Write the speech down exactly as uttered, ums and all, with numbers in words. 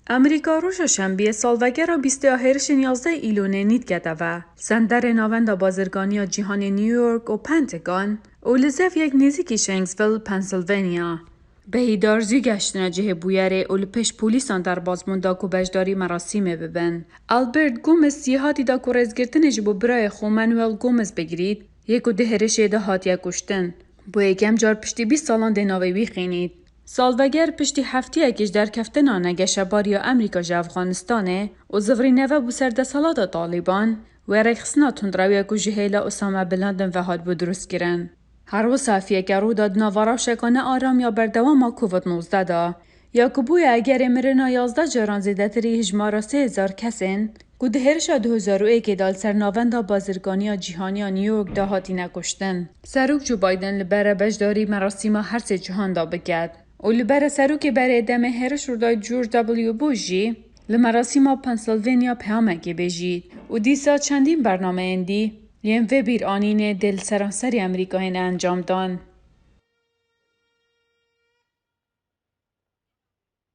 Amerîka roja Şembiyê salvegera bîstê ya hêrişên yazdeh Îlonê nî dikete ve. Senderê Navenda Bazirganiya Cîhanê New York û Pentagon û li Zeviyek nêzîkî Shanksville, Pennsylvania. Behidarjî geştina cihê bûyerê û li pêş polîsan derbas bûn da ku beşdarî merasîmê bibin. Albert Gomez jî hatî da ku rêzgirtinê ji bo birayê xwe Manuel Gomez bigirît, yê ku di hêrişê de hatiye kuştin. Bo yekem car piştî bîst salan dê navê wî xînît. Salveger piştî heftiyekî ji derkeftina negeşebariya Amerîka ji Efxanistanê û zivirî neve bû ser desthilata Talîban, wê rêkxistina tundrewiya ku ji hêla Osama Bin Laden ve hatibû dirustkirin. Her wiha sefiyeke rû da di nava rewşeka nearam ya berdewam a Covid nozdeh de, ya ku bûye egerê mirina yazdeh caran zêdetirî hijmara sê hezar kesên ku di hêrişa du hezar û yekê de li ser Navenda Bazirganiya Cîhaniya New York de hatîne kuştin. Serok Joe Biden li bere beşdarî merasîma her sê cihan de biket û li bere serokê berê demê hêriş rûdayî George W Bush jî li merasîma Pennsylvania peyamekê bêjît û dîsa çendîn bernameyên dî yên vê bîranînê dê li seranserî Amerîkayê ne encam dan.